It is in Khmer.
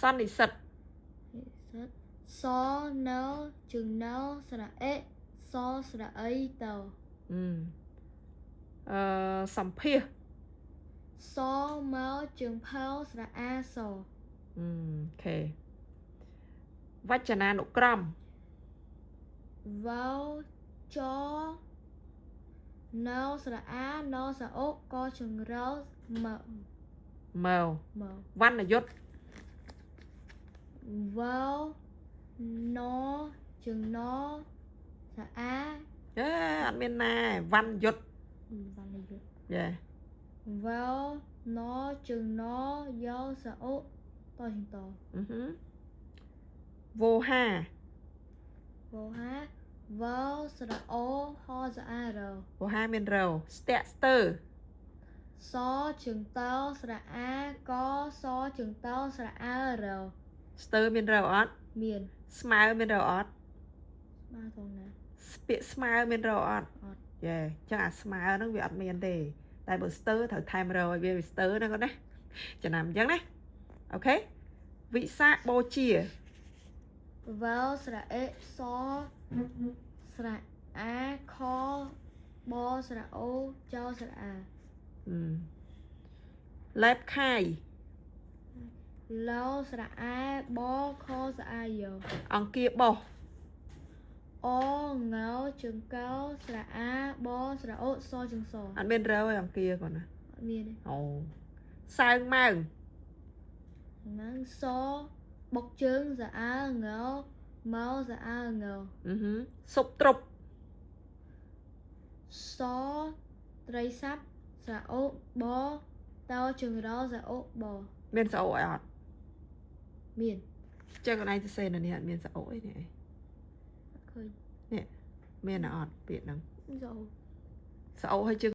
សន្និសិទ និសិតសនៅជើងនៅស្រៈអេសស្រៈអីតោ អឺអឺសម្ភាស សមកជើងផោស្រៈអាស អូខេវចនានុក្រម វោចនៅស្រៈអាណស្រៈអូកជើងរោមក មើ មក វណ្ណយុទ្ធ វោណជើងណស្រៈអា អេអត់មានណាវណ្ណយុទ្ធ វណ្ណយុទ្ធ យេ វោណជើងណយោស្រៈអូតជើងត អឺហឹមវោហា វោហាវោស្រៈអូហស្រៈអារោ វោហាមានរោស្ទាក់ស្ទើ សជើងតោស្រៈអាកសជើងតោស្រៈអើរោ ស្ទើមានរោអត់ មាន ស្មើមានរោអត់ ស្មើត្រង់ណា ស្ពាកស្មើមានរោអត់ អត់ យេចឹងអាស្មើហ្នឹងវាអត់មានទេតែបើស្ទើត្រូវថែមរោឲ្យវាវាស្ទើហ្នឹងគាត់ណាចំណាំអញ្ចឹងណាអូខេវិសាខបូជា វោស្រៈអេសស្រៈអាខបស្រៈអូចោស្រៈអា អឺលែបខាយ ឡោស្រៈអាបខស្រៈអាយោ អង្គាបោះ អងោជើងកោស្រៈអាបស្រៈអូសជើងស អត់មានរោឯអង្គាគាត់ណា អត់មានទេ អូសើងម៉ើង ហ្នឹងសបុកជើងស្រៈអាងោមកស្រៈអាងោ អឺហឹមស៊ុបទ្រុប សត្រីស័ព្ទស្រៈអូបតោជើងរោស្រៈអូប មានសអូអីអត់ មាន ចឹងកន្លែងសរសេរនៅនេះអត់មានសអូអីនេះឯង អត់ឃើញ មានអត់ពាក្យហ្នឹង សអូ សអូឲ្យជើង